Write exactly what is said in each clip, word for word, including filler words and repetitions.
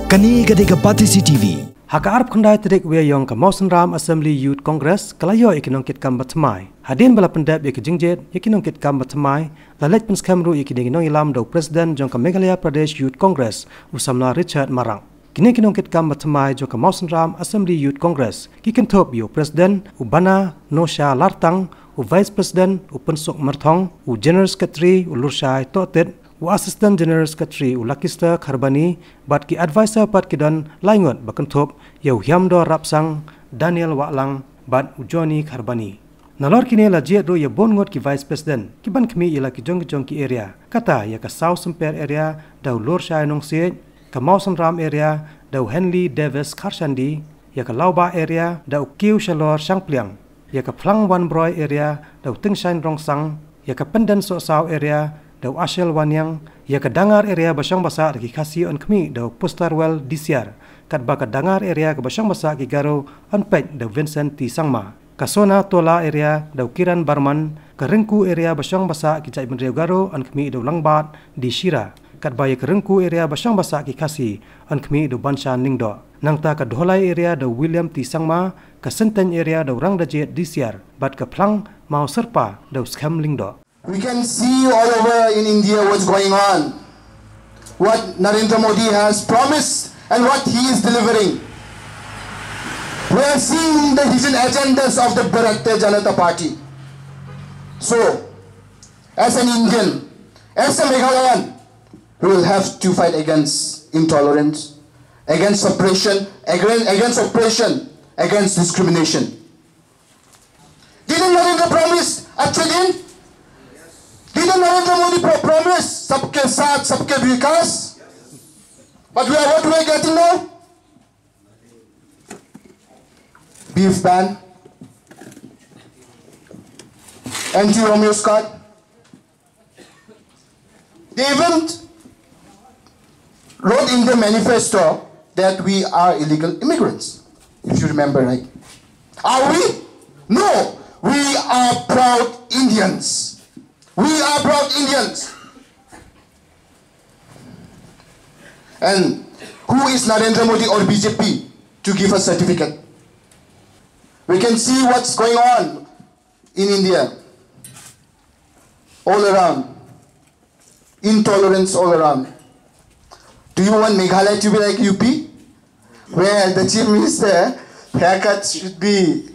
Kane ka dei ka Batesi T V. Ha ka arphew khyndai tarik Wei Yong ka Mawsynram Assembly Youth Congress ka la ïoh ïa ki nongkitkam ba thymmai. Hadien ba la pyndep ïa ki jingjied ïa ki nongkitkam ba thymmai, la leit pynskhem ruh ïa kine ki nongïalam da u President jong ka Meghalaya Pradesh Youth Congress, u samla Richard Marak. Kine ki nongkitkam ba thymmai jong ka Mawsynram Assembly Youth Congress ki kynthup ïa u President u Bana Nosha Lartang, u Vice President u Pynsuk Myrthong, u General Secretary u Lurshai Tohtit, u Assistant General Secretary u Lakista Kharbani, bad ki advisor pat ki don lai ngut ba kynthup ïa u Hiamdor Rapsang, Daniel Wahlang bad u Johnny Kharbani. Nalor kine la jied ruh ïa bun ngut ki Vice President ki ban khmih ïa la ki jong ki jong ki area. Kata ïa ka South Symper area da u Lurshai Nongsiej, ka Mawsynram area da u Henley Davis Kharshandi, ïa ka Lawbah area da u Kiew Shalor Shangpliang, ïa ka Phlang Wanbroi area da u Tyngshaiñ Rongsang, ïa ka Pyndensohsaw area da u Ashel Wanniang, ïa ka Dangar area ba shong ba sah da ki Khasi yn khmih da u Pustarwel Disiar, katba ka Dangar area kaba shong ba sah ki Garo yn peit da u Vincent T Sangma. Ka Sona Tola area da u Kiran Barman, ka Ryngku area ba shong ba sah ki jaitbynriew Garo yn khmih da u Langbad D Shira, katba ïa ka Ryngku area ba shong ba sah ki Khasi yn khmih da u Banshan Lyngdoh. Nangta ka Dholai area da u William T Sangma, ka Synteng area da u Rangdajied Disiar, bad ka Phlang Mawsyrpa da u Skhem Lyngdoh. We can see all over in India what's going on, what Narendra Modi has promised and what he is delivering. We are seeing the hidden agendas of the Bharatiya Janata Party. So, as an Indian, as a Meghalayan, we will have to fight against intolerance, against suppression, against, against oppression, against discrimination. Didn't Narendra promise, actually? Didn't Narendra Modi pro- promise Sabke Saath, Sabke Vikas? But we are, what we are getting now? Beef ban, anti Romeo Scott. They even wrote in the manifesto that we are illegal immigrants, if you remember right. Are we? No, we are proud Indians. We are proud Indians. And who is Narendra Modi or B J P to give a certificate? We can see what's going on in India, all around, intolerance all around. Do you want Meghalaya to be like U P, where the Chief Minister haircut should be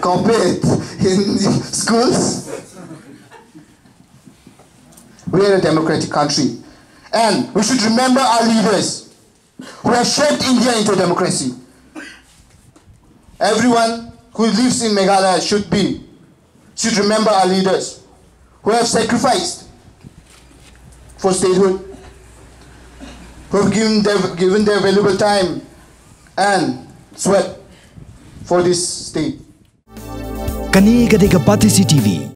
copied in schools? We are a democratic country, and we should remember our leaders who have shaped India into a democracy. Everyone who lives in Meghalaya should be, should remember our leaders who have sacrificed for statehood, who have given their, given their valuable time and sweat for this state. Kane ka dei ka Batesi T V.